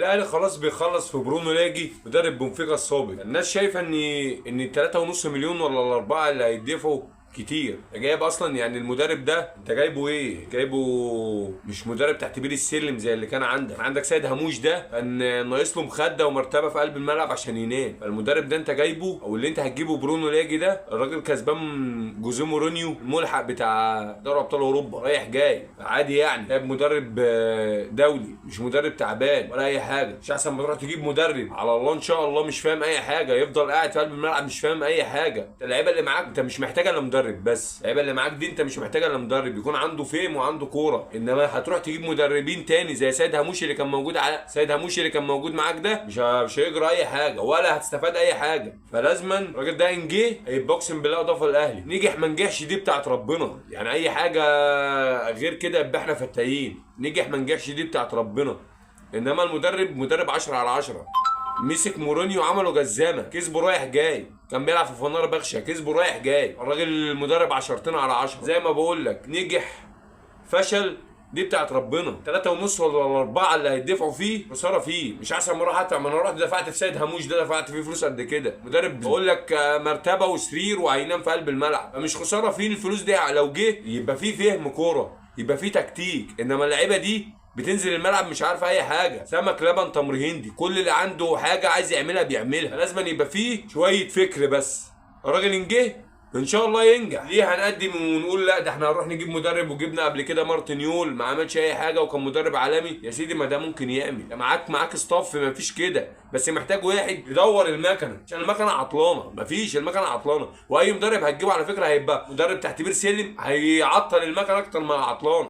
الاهلي خلاص بيخلص في برونو لاجي مدرب بنفيكا السابق. الناس شايفه ان 3.5 مليون ولا الاربعة اللي هيدفعوا كتير. انت جايب اصلا يعني المدرب ده انت جايبه ايه؟ جايبه مش مدرب تحت بير السلم زي اللي كان عندك. عندك سيد هاموش ده كان ناقص له مخده ومرتبة في قلب الملعب عشان ينام. فالمدرب ده انت جايبه او اللي انت هتجيبه برونو لاجي ده، الراجل كسبان جوزيه مورينيو الملحق بتاع دوري ابطال اوروبا رايح جاي عادي يعني. جايب مدرب دولي مش مدرب تعبان ولا اي حاجة. مش احسن ما تروح تجيب مدرب على الله ان شاء الله مش فاهم اي حاجة، يفضل قاعد في قلب الملعب مش فاهم اي حاجة. اللعيبة اللي معاك انت مش محتاج الا مدرب بس، اللعيبة اللي معاك دي انت مش محتاج الا مدرب يكون عنده فهم وعنده كورة. انما هتروح تجيب مدربين تاني زي سيد هاموش اللي كان موجود، على سيد هاموش اللي كان موجود معاك ده مش هيجرى اي حاجة ولا هتستفاد اي حاجة. فلازما الراجل ده ان جه هيبقى اقسم بالله اضافه للاهلي. نجح ما نجحش دي بتاعت ربنا، يعني اي حاجة غير كده يبقى احنا فتايين. نجح ما نجحش دي بتاعت ربنا. انما المدرب مدرب 10 على 10. مسك مورينيو عمله جزامه، كسبه رايح جاي، كان بيلعب في فنار بخشه كسبه رايح جاي. الراجل المدرب 10 على 10 زي ما بقول لك. نجح فشل دي بتاعت ربنا. 3.5 ولا 4 اللي هيدفعوا فيه خسارة فيه. مش احسن ما اروح ادفع، ما انا رحت دفعت في سيد هاموش ده دفعت فيه فلوس قد كده. مدرب بقول لك مرتبه وسرير وهينام في قلب الملعب، فمش خسارة فيه الفلوس دي. لو جه يبقى فيه فهم كورة، يبقى فيه تكتيك. انما اللعيبة دي بتنزل الملعب مش عارفه اي حاجة، سمك لبن تمر هندي، كل اللي عنده حاجة عايز يعملها بيعملها. لازم يبقى فيه شوية فكر بس. الراجل ان جه ان شاء الله ينجح. ليه هنقدم ونقول لا ده احنا هنروح نجيب مدرب، وجبنا قبل كده مارتن يول ما عملش اي حاجة وكان مدرب عالمي؟ يا سيدي ما ده ممكن يعمل، ده معاك staff ما فيش كده، بس محتاج واحد يدور المكنه عشان المكنه عطلانه. ما فيش، المكنه عطلانه. واي مدرب هتجيبه على فكرة هيبقى مدرب تحت بير سلم، هيعطل المكنه اكتر ما عطلانه.